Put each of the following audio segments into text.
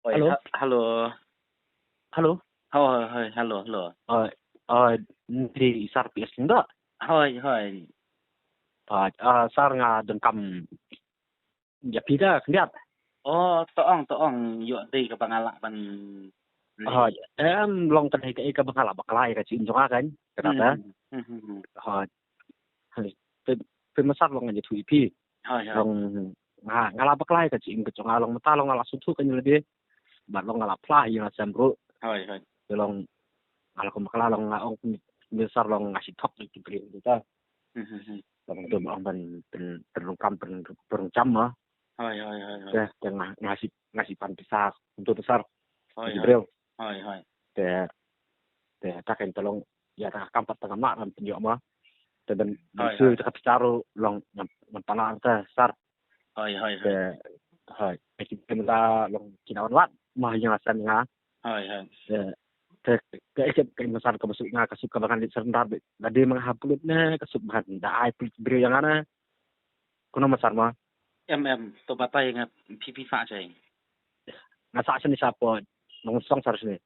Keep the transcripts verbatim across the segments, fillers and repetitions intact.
Hello. Hello. Hello. Hoi, hoi, hello, hello. Hoi, hoi, ni sar P S Lyngdoh. Hoi, hoi. Hoi, ah, sar nga donkam ïa phi da khyndiat. Oh, to ong, to ong, ïoh dei kaba nga lah ban. Hoi, em long ka dei ka, ka ba nga lah bakla ïa ka jingim jong nga kan. Kata da. Hmm, hmm, hmm, hmm. Hoi. Hoi. Phi, phi ma sar long nga ïathuh ïa phi. Hoi, hoi. Long nga, nga lah bakla ïa ka jingim ka jong nga long mynta long nga lah sngewthuh kan ïa lade. Bad long nga lah phla ïa nga sem ruh. Hoi, hoi. Te long nga lah kum bakla long nga ong phi ma sar long nga sngewthuh ïa ki briew kita. Hmm, hmm, hmm. Long to ong ban pyn, pynrung kam pyn, pynrung jam ma. Hoi, hoi, hoi, hoi. Te, te nga, nga sngewsih, nga sngewsih pan pisa. Kumto te sar. Hoi, hoi. Ki briew. Hoi, hoi. Te, te ta kan te long ïa ta kam pat ta ngam lah ban pynïoh ma. Te ban, ban shu ta ka pisa ruh long ngam, ngam pan te sar. Hoi, hoi, hoi. Te, hoi. Te ki briew mynta long ki na wan wad ma ïa nga sem nga. Hoi, hoi. Te, te, te, te, te, ma sar kaba suk nga, ka suk kaba ngan leit surrender beit. Lada ma nga ha pulit ne, ka suk ban da ai pulit briew ïa nga ne. Kumno ma sar ma? Em, em, to batai nga phi phi sah jai. Nga sah shane sha poi. Nongshong sar shane.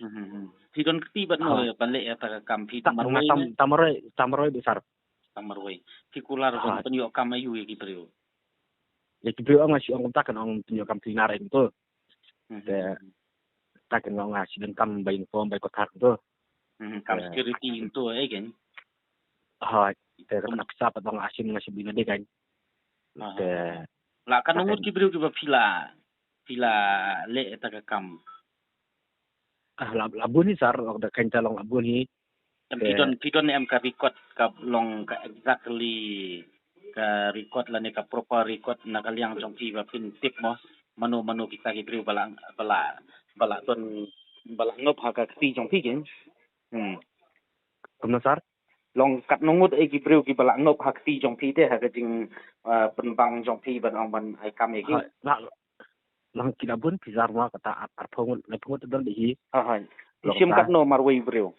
Hmm, hmm, hmm. Phi don kti bad no ban leh ïa ta ka kam phi? Tang marwei ne? Tang marwei, tang marwei beit sar. Tang marwei. Phi kular ban pynïoh kam aïu ïa ki briew? Ïa ki briew nga shu ong kumta kan ong pynïoh kam cleaner ïa ki to. Hmm, hmm, hmm. Te ta kan ong nga shu donkam bai uniform bai kothar to. Hmm, kam security to eh kan. Hoi, te ka pisa pat ong asin nga shu bina de kan. Te la katno ngut ki briew kiba phi la, phi la leh ïa ta ka kam? Ah, la, la bun hi sar, long da kan ta long la bun hi. Em, phi don, phi don em ka record ka long ka exactly ka record lane ka proper record na ka liang jong phi ba phin tip mo mano mano kita ki briew ba la, ba la, ba la don, ba la ngop ha ka kti jong phi kin? Hmm. Kumno sar? Long katno ngut eh ki briew kiba la ngop ha kti jong phi te ha ka jing, ah, pynbang jong phi ban ong ban ai kam ïa ki? Ha, la, long ki la bun phi sar ma kata ar, arphew ngut, laiphew ngut don hi. Ha, ha. Long shim ta katno marwei briew?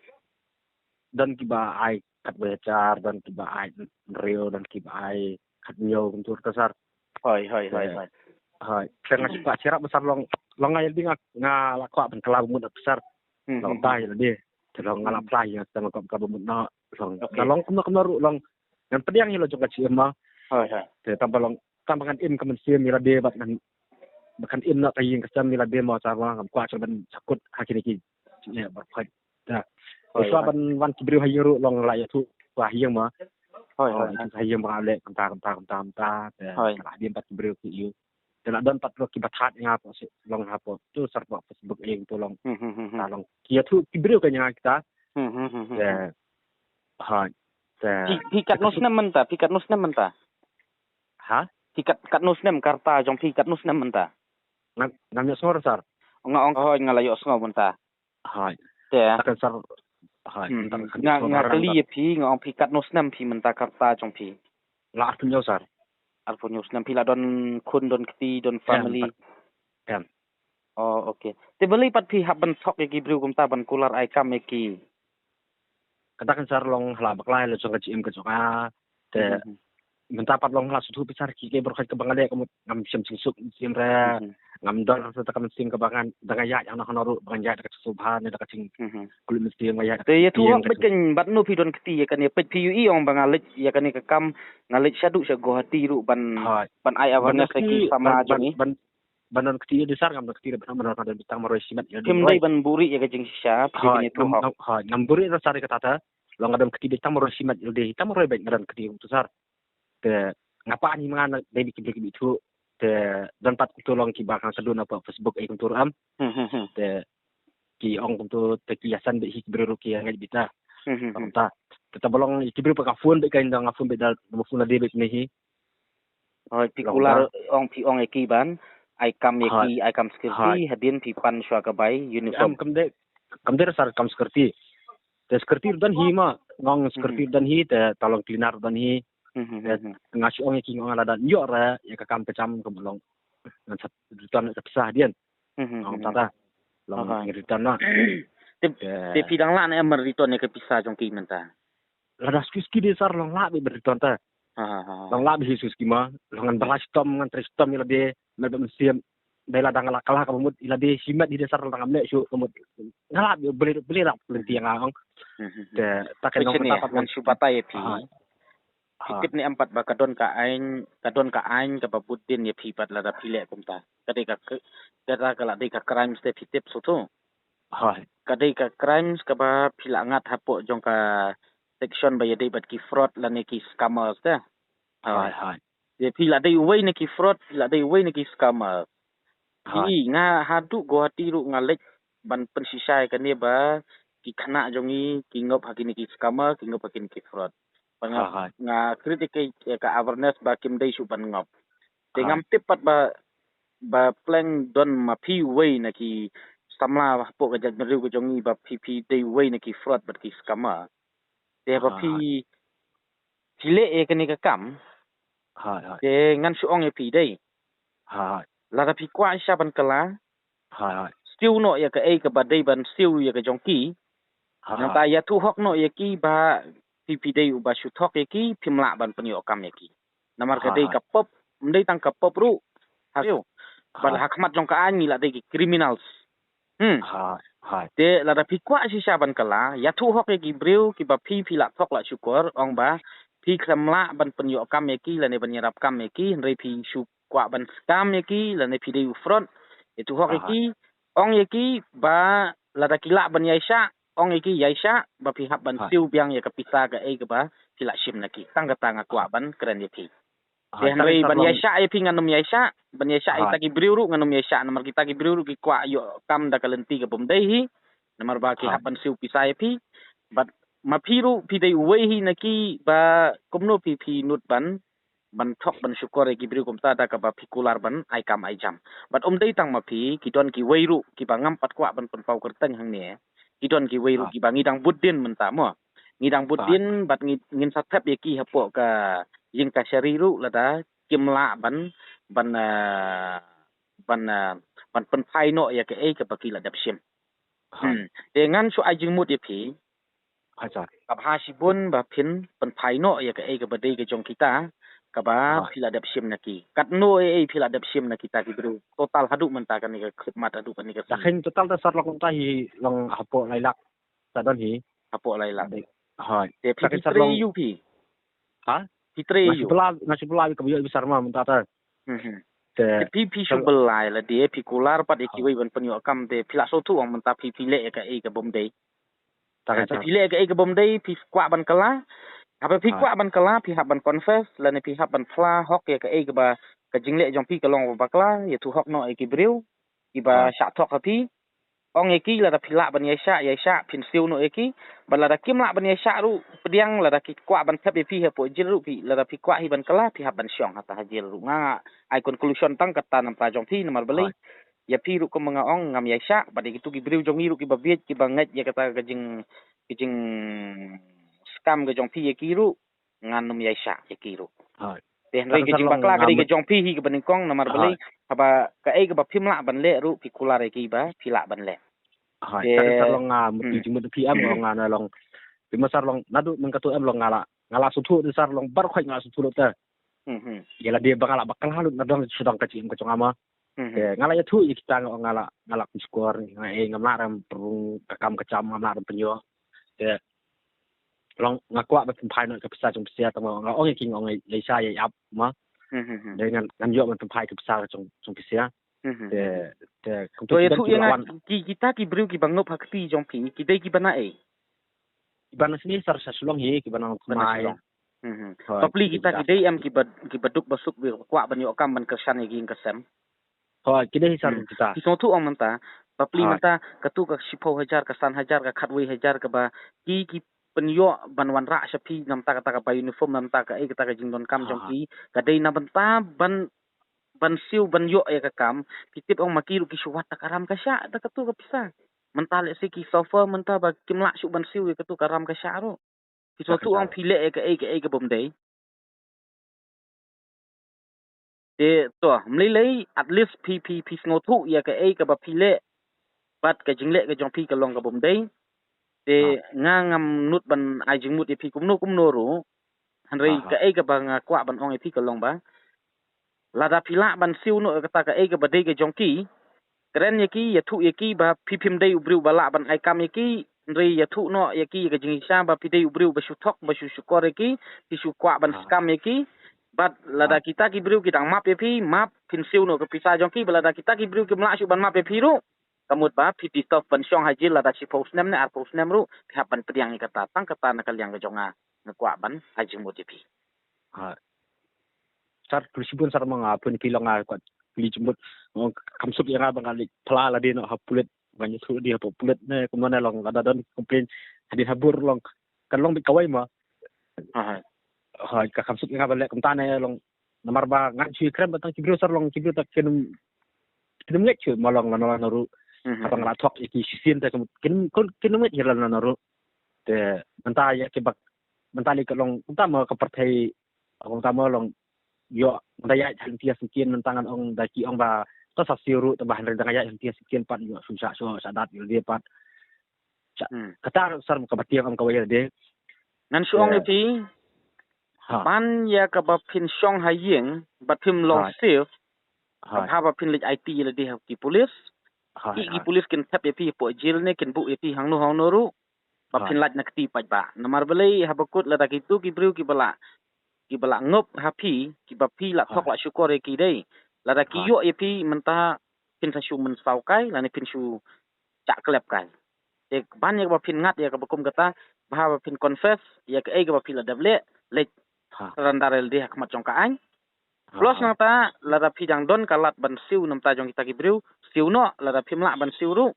Don kiba ai khatwei hajar, don kiba ai hynriew, don kiba ai khathynñiew kumto ta sar. Hoi, hoi, hoi, hoi. Hoi. Te nga shu kwah syrap ba sar long, long nga ïa lade nga, nga la kwah ban kylla ba mut na phi sar. Hmm, long hmm, ta hmm. Ïa lade. Te long nga la phla ïa nga stem kaba mut na long. Okay. Ka long kumno kumno ruh long ngan pdiang ïa la jong ka jingim ma. Hoi, hoi. Te tang ba long tang ba ngan im ka mynsiem ïa lade bad ngan, ba kan im na ka ïing ka sem ïa lade ma sar ma, ngam kwah shuh ban sahkut ha kine ki jingeh baroh khoit. Te hoi, shuwa ban wan ki briew ha ïing ruh long la ïathuh ha ïing ma. Hoi, hoi, hoi. Ha ïing ba nga leh kumta kumta kumta kumta. Te hoi, la dien pat ki briew ki ïoh. Te la don pat ruh kiba thad ïa nga long hapoh to sar hapoh Facebook ïa to long. Hmm, hmm, hmm, hmm. Ta long ki ïathuh ki briew ka ïa nga kita. Hmm, hmm, hmm, hmm. Te hoi. Te phi, phi katno snem mynta? Phi katno snem mynta? Ha? Phi kat, katno snem, ka rta jong phi katno snem mynta? Nga, ngam ïohsngew sar. Nga ong hoi nga la ïohsngew mynta. Hoi. Te. Ta kan sar. Hoi. Hmm, hmm. Nga, nga kylli ïa phi, nga ong phi katno snem phi mynta ka rta jong phi? La arphew hynñiew sar. Arphew hynñiew snem, phi la don khun don kti don family? Em. Oh, okay. Te balei pat phi hap ban thok ïa ki briew kumta ban kular ai kam ïa ki? Kata kan sar long ha la bakla ïa la jong ka jingim ka jong nga. Te mynta pat long ha la sngewthuh phi sar ki, ki baroh kaba nga leh ka mut ngam shem jingsuk mynsiem re. Ngam don sa ta ka mynsiem kaba ngan da nga ïaid hano hano ruh ba ngan ïaid da ka jingsngewbha ne da ka jingkhuslai mynsiem nga ïaid. Te ïathuh hok beit kein bad no phi don kti ïa kane, peit phi ïohi ong ba nga leit ïa kane ka kam, nga leit shaduh sha Guwahati ruh ban, ban ai awareness ïa ki samla jong ngi. Ban don kti de sar, ngam don kti de, ban don kti de tang marwei shimet ïa lade. Phim dei ban buhrieh ïa ka jingshisha, phi kane tu hok. Hoi, ngam buhrieh de sar ïa kata ta. Long nga don kti de tang marwei shimet ïa lade, tang marwei beit nga don kti tu sar. Te nga pan hi ma nga dei beit ki briew ki beit tu. Te don pat kumtu long kiba khang kadu na pa Facebook ei kumtu ruh am. Te ki ong kumtu te ki ïasan beit hi ki briew ruh ki ïangeit beit ta. Kumta. Te ta ba long ki briew pa ka phone beit ka, nga phone beit da, nga phone lade beit ne hi. Hoi, phi kular ong phi ong ïa ki ban ai kam ïa ki, ai kam security, hadien phi pan shuwa ka bai uniform. Kam dei, kam dei sar kam security. Te security don hi ma, nga ong security don hi, te ta long cleaner don hi. Te nga shu ong ïa ki, nga ong lada ïoh re ïa ka kam ka jam ka long ngan sa return ka pisa hadien. Ong ta ta. Long return na. Te, te phi dang lah ne em return ïa ka pisa jong ki mynta? Lada suki suki de sar long lah beit return ta. Long lah beit suki suki ma. Long ngan ba la shitom, ngan trei shitom ïa lade, ngan ba mynsiem. dei la dang la kala ka mut ila dei shimet hi de sar la ngam leh shu ka mut. Ngala beli beli rap lenti nga ong. Te ta ka nong ta pat ngan shu batai ïa phi. Phi tip ne em pat ba ka don ka aiñ, ka don ka aiñ kaba bud din ïa phi pat lada phi leh kumta. Ka dei ka ka ka la dei ka crimes te phi tip shuh tu. Ka dei ka crimes kaba phi la ngat hapoh jong ka section ba ïadei bad ki fraud lane ki scammers te. Te phi la dei uwei na ki fraud, phi la dei uwei na ki scammers. Phi nga haduh Guwahati ruh nga leit ban pynshisha ïa kane ba ki khynnah jong ngi ki ngop ha kine ki scammer, ki ngop ha kine ki fraud. Ba nga nga create ïa ka awareness ba kim dei shuh ban ngop. Te ngam tip pat ba ba pleng don ma phi uwei na ki samla hapoh ka jaitbynriew ka jong ngi ba phi phi dei uwei na ki fraud bad ki scammer. Te ba phi phi leh ïa kane ka kam. Te ngan shu ong ïa phi dei. Lada phi kwah shisha ban kylla. Siew noh ïa kaei kaba dei ban siew ïa ka jong ki. Nangta ïathuh hok noh ïa ki ba phi phi dei uba shu thok ïa ki, phim lah ban pynïoh kam ïa ki. Namar ka dei ka pop, ym dei tang ka pop ruh. Ha siew. Bad ha khmat jong ka aiñ ngi la dei ki criminals. Hmm. Te lada phi kwah shisha ban kylla, ïathuh hok ïa ki briew kiba phi phi la thok la shukor, ong ba phi khlem lah ban pynïoh kam ïa ki lane ban ïarap kam ïa ki, hynrei phi shu kwah ban scam ïa ki lane phi dei u fraud. Ïathuh hok ïa ki, ong ïa ki ba lada ki lah ban ïaishah, ong ïa ki ïaishah, ba phi hap ban siew biang ïa ka pisa kaei kaba phi la shim na ki. Tang kata nga kwah ban kren ïa phi. Te hynrei ban ïaishah ïa phi ngan ym ïaishah, ban ïaishah ïa kita ki briew ruh ngan ym ïaishah, namar kita ki briew ruh ki kwah ïoh kam da ka lynti ka bym dei hi. Namar ba ki hap ban siew pisa ïa phi. Bad ma phi ruh phi dei uwei hi na ki ba kumno phi phi nud ban ban thok ban shukor ïa ki briew kumta da kaba phi kular ban ai kam ai jam. Bad ym dei tang ma phi, ki don kiwei ruh kiba ngam pat kwah ban pynpaw kyrteng hangne. Ki don kiwei ruh kiba ngi dang bud din mynta mo. Ngi dang bud din bad ngi ngin sa thep ïa ki hapoh ka ïing kashari ruh lada kim lah ban ban ban ban pynphai noh ïa kaei kaba ki la dep shim. Te ngan shu ai jingmut ïa phi. Kaba ha shibun ba phin pynphai noh ïa kaei kaba dei ka jong kita kaba phi la dep shim na ki. Katno ei ei phi la dep shim na kita ki briew total haduh mynta kane ka khyllipmat haduh kane ka sngi. Total ta sar long kumta hi long hapoh lai lak. Ta don hi. Hapoh lai lak. Te phi phi trei ïa u phi. Ha? Phi trei ïa u. Nga shu bla nga shu bla ka ïoh ïa u sar ma mynta ta. Te phi phi shu bla ïa lade phi kular pat ïa kiwei ban pynïoh kam te phi la sngewthuh ong mynta phi phi leh ïa kaei ka bym dei. Te phi leh ïa kaei ka bym dei phi kwah ban kylla. Haba phi kwah ban kylla phi hap ban confess lane phi hap ban phla hok ïa kaei kaba ka jingleh jong phi ka long ba bakla ïathuh hok noh ïa ki briew kiba shah thok ha phi. Ong ïa ki lada phi lah ban ïaishah ïaishah phin siew noh ïa ki. Bad lada kim lah ban ïaishah ruh pdiang lada ki kwah ban thep ïa phi hapoh jel ruh phi lada phi kwah hi ban kylla phi hap ban shong hata ha jel ruh. Nga ai conclusion tang kata namar jong phi namar balei. Ïa phi ruh kumba nga ong ngam ïaishah bad ïa kitu ki briew jong ngi ruh kiba bieit kiba ngeit ïa kata ka jing ka jing scam ka jong phi ïa ki ruh. Ngan ym ïaishah ïa ki ruh. Te hynrei ka jingbakla ka dei ka jong phi hi kaba nyngkong namar balei haba kaei kaba phim lah ban leh ruh phi kular ïa ki ba phi lah ban leh. Te sar long nga mut jingmut phi em long nga na long. Phi ma sar long naduh mynta katu em long nga la nga la sngewthuh de sar long baroh khoit nga la sngewthuh lut te. Ïa lade ba nga la bakla lut na dong sdang ka jingim ka jong nga ma. Te nga la ïathuh ïa kita nga ong nga la nga la pynshukor nga ei ngam lah rem pynrung ka kam ka jam ngam lah rem pynïoh. Te long nga kwah ban pynphai noh ka pisa jong pisa tang nga ong ïa ki nga ong ïa isa ïa ap ma. Dei ngan ngan ïoh ban pynphai ka pisa jong jong pisa. Te te to ïathuh ïa nga ki kita ki briew kiba ngop ha kti jong phi ki dei kiba na ei. Kiba na sini sar sa Shillong hi kiba na Khmer. Bapli kita ki dei em kiba kiba duk ba suk ba kwah ban ïoh kam ban kyrshan ïa ki ïing ka sem. Hooid ki dei hi sar kita. Ki sngewthuh ong mynta bapli mynta katu ka shiphew hajar ka san hajar ka khatwei hajar kaba ki ki pynïoh ban wanrah sha phi namta kata kaba uniform namta kaei kata ka jingdonkam jong ki ka dei na bynta ban ban siew ban ïoh ïa ka kam. Phi tip ong ma ki ruh ki shu wad da ka ram ka shah da katu ka pisa. Mynta lehse ki suffer mynta ba kim lah shuh ban siew ïa katu ka ram ka shah ruh. Phi sngewthuh ong phi leh ïa kaei kaei ka bym dei. Te to mlei lei at least phi phi phi sngewthuh ïa kaei kaba phi leh. Bad ka jingleh ka jong phi ka long ka bym dei. Te nga ngam nud ban ai jingmut ïa phi kumno kumno ruh. Hynrei kaei kaba nga kwah ban ong ïa phi ka long ba Lada phi lah ban siew noh ïa kata kaei kaba dei ka jong ki, kren ïa ki, ïathuh ïa ki ba phi phim dei u briew ba lah ban ai kam ïa ki, hynrei ïathuh noh ïa ki ïa ka jingshisha ba phi dei u briew ba shu thok, ba shu shukor ïa ki, phi shu kwah ban skam ïa ki. Bad lada kita ki briew ki dang map ïa phi, map, phin siew noh ka pisa jong ki. Bad lada kita ki briew kim lah shuh ban map ïa phi ruh, ka mut ba phi disturb ban shong ha jil lada shiphew snem ne arphew snem ruh, phi hap ban pdiang ïa kata. Tang kata na ka liang ka jong nga, nga kwah ban ai jingmut ïa phi. Ha. Sir, khublei shibun sir, ma nga pun phi long nga kwah khublei jingmut. Nga kam suk ïa nga ba nga leit phla lade noh ha pulit, ba nga ïathuh lade ha pulit ne kumno ne long, lada don complain hadien ha bor long, kan long beit kawei ma. Ha, ha. Ha, ka kam suk ïa nga ba leh kumta ne long, namar ba ngan shu kren ba tang ki briew sir long, ki briew ta kin, kin ngeit shuh ma long lano lano ruh. Haba nga la thok ïa ki shisien te kin, kin, kin ngeit ïa lano lano ruh. Te mynta ïa ki bak, mynta lei ka long, mynta ma ka pyrthei, mynta ma long, ïoh, mynta ïaid ha lynti ha syngkien, mynta ngan ong da ki ong ba to sa siew ruh, te ba hynrei da nga ïaid ha lynti ha syngkien pat ïoh shu shah shoh shah dat ïoh lade pat. Kata sir kaba tieng ong kawei lade. Ngan shu ong ïa phi, ban ïa kaba phin shong ha ïing bad phim long safe, ka bha ba phin leit aiti ïa lade ha ki pulit. Ki, ki pulit kin thep ïa phi hapoh jil ne kin buh ïa phi hangno hangno ruh, ba phin lait na kti paidbah. Namar balei, haba kut lada kitu ki briew kiba la, kiba la ngop ha phi, kiba phi la thok la shukor ïa ki dei, lada ki ïoh ïa phi mynta, phin sa shu mynsaw kai lane phin shu shah klep kai. Te ban ïa kaba phin ngat ïa kaba kum kata, bha ba phin confess ïa kaei kaba phi la dep leh, leit surrender ïa lade ha khmat jong ka aiñ. Plus nangta, lada phi dang don ka lad ban siew na bynta jong kita ki briew, siew noh, lada phim lah ban siew ruh,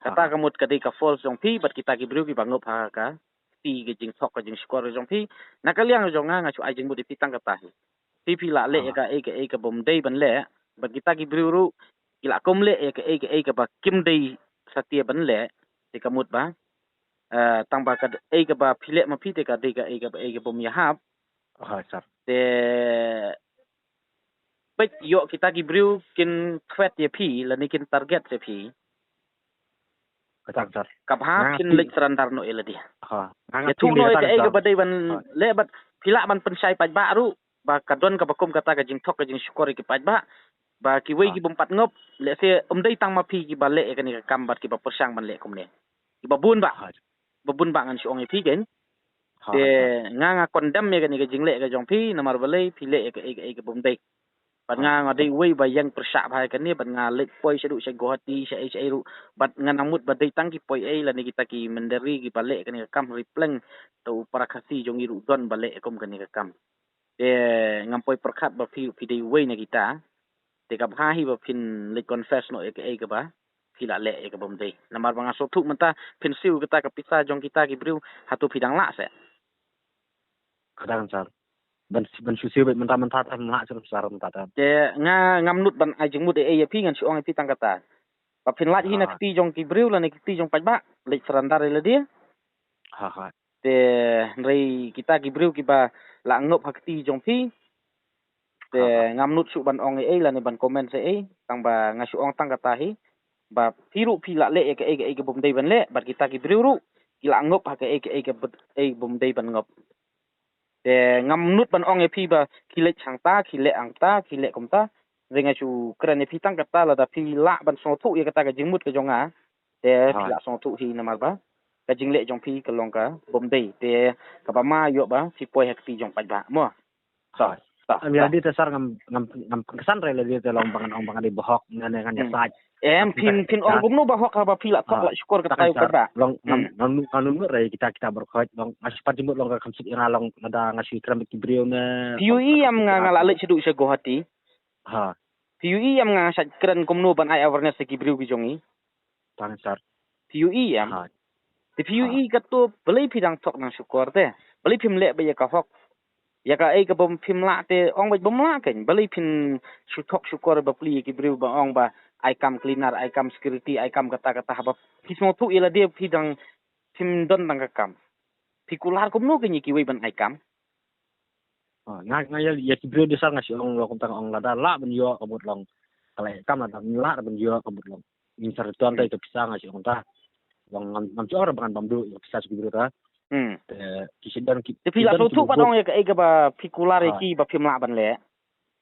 kata ka mut ka dei ka fault jong phi bad kita ki briew kiba ngop ha ka kti, ka jingthok, ka jingshukor jong phi. Na ka liang jong nga, nga shu ai jingmut ïa phi tang kata hi. Phi, phi la leh ïa kaei kaei kabym dei ban leh, bad kita ki briew ruh ki la kum leh ïa kaei kaei kaba kim dei satia ban leh. Te ka mut ba, eh, tang ba kaei kaba phi leh ma phi te ka dei kaei kaei kabym ïahap. Te peit, ïoh kita ki briew kin threat ïa phi lane kin target ïa phi, ka bha phin leit surrender noh ïa lade. Ïathuh noh ïa kaei kaba dei ban leh bad phi lah ban pynshai paidbah ruh ba ka don kaba kum kata ka jingthok, ka jingshukor ïa ki paidbah, ba kiwei kibym pat ngop, lehse ym dei tang ma phi kiba leh ïa kane ka kam bad kiba pyrshang ban leh kumne. Kiba bun bah, ba bun bah ngan shu ong ïa phi kein. Te nga, nga condemn ïa kane ka jingleh ka jong phi, namar balei, phi leh ïa kaei kaei kabym dei. Bad nga, nga dei uwei ba ïeng pyrshah bha ïa kane, bad nga leit poi shaduh sha Guwahati, shaei shaei ruh. Bad nga nang mut ba dei tang ki poi ei lane kita ki mynder ri kiba leh kane ka kam, hynrei pleng, to u para Khasi jong ngi ruh don ba leh kum kane ka kam. Te ngam poi pyrkhat ba phi, phi dei uwei na kita. Te ka bha hi ba phin leit confess noh ïa kaei kaba phi la leh ïa kabym dei. Namar ba nga sngewthuh mynta phin siew kata ka pisa jong kita ki briew, hato phi dang lah seh? Ka dang sir. Ban, ban shu siew beit mynta mynta, tam lah sir, sir mynta tam. Te nga ngam nud ban ai jingmut ei ei ïa phi, ngan shu ong ïa phi tang kata. Ba phin lait hi na kti jong ki briew lane kti jong paidbah, leit surrender ïa lade. Ha ha. Te hynrei kita ki briew kiba la ngop ha kti jong phi, te ngam nud shuh ban ong ei ei lane ban comment ei ei, tang ba nga shu ong tang kata hi, ba phi ruh phi la leh ïa kaei kaei kabym dei ban leh, bad kita ki briew ruh ki la ngop ha kaei kaei kaba, ei, bym dei ban ngop. Te ngam nud ban ong ïa phi ba ki leit hangta, ki leh hangta, ki leh kumta. Te nga shu kren ïa phi tang kata, lada phi lah ban sngewthuh ïa kata ka jingmut ka jong nga, te phi lah sngewthuh hi, namar ba ka jingleh jong phi ka long kabym dei. Te kaba ma ïoh ba phi poi ha kti jong paidbah mo. Sa, sa, sa. Ïa dei te sir, ngam, ngam, ngam pynkesan re, ïa dei te long ba ngan ong ba nga dei bahok, ngan, ngan ïasaid. Em, phin, phin ong kumno bahok haba phi la thok la shukor kata u paidbah. Long ngam, ngam, ngam nud re kita, kita baroh khoit, long nga shu pat jingmut long ka kham suk ïa nga long lada nga shu kren bad ki briew ne. Phi ïohi em nga, nga la leit shaduh sha Guwahati. Ha. Phi ïohi em nga shait kren kumno ban ai awareness ïa ki briew ki jong ngi. Tang sir. Phi ïohi em. Ha. Te phi ïohi kato, balei phi dang thok nang shukor te? Balei phim leh beit ïa ka hok? Ïa kaei kabym, phim lah te ong beit bym lah kein. Balei phin shu thok shukor bapli ïa ki briew ba ong ba ai kam cleaner, ai kam security, ai kam kata kata, haba phi sngewthuh ïa lade phi dang, phim don tang ka kam? Phi kular kumno kein ïa kiwei ban ai kam? Ha, nga, nga ïa, ïa ki briew de sir nga shu ong long kumta, nga ong lada lah ban ïoh ka mut long ka leh kam, lada lah ban ïoh ka mut long. Ngin sa return da ïa ka pisa, nga shu ong kumta. Long ngam, ngam shu ong re ba ngan bam duh ïa ka pisa sha ki briew ta. Hmm. Te ki shu don ki. Te phi la sngewthuh pat ong ïa kaei kaba phi kular ïa ki ba phim lah ban leh?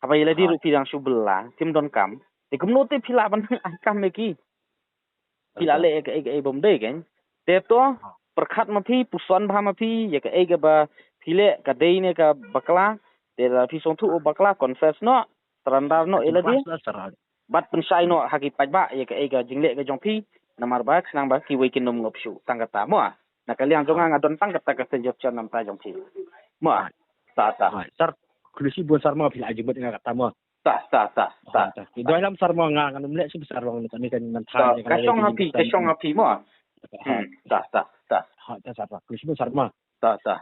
Haba ïa lade ruh phi dang shu bylla, phim don kam. Te kumno te phi lah ban ai kam ïa ki? Phi lah leh ïa kaei kaei bym dei kein. Te to, pyrkhat ma phi, puson bha ma phi ïa kaei kaba phi leh ka dei ne ka bakla. Te lada phi sngewthuh bakla, confess noh, surrender noh ïa lade. Bad pynshai noh ha ki paidbah ïa kaei ka jingleh ka jong phi. Namar ba khnang ba kiwei kin ym ngop shuh. Tang kata mo. Na ka liang jong nga, nga don tang kata ka suggestion na bynta jong phi mo. Ta ta. Sir, khublei shibun sir mo, phi la jubut nga kata mo. Ta ta ta ta. Doi lam sir mo, nga ngan ym leh shuh sir, long kane kan man than. Ka shong ha phi, ka shong ha phi mo. Ta ta ta. Ha ta sir, khublei shibun sir mo. Ta ta.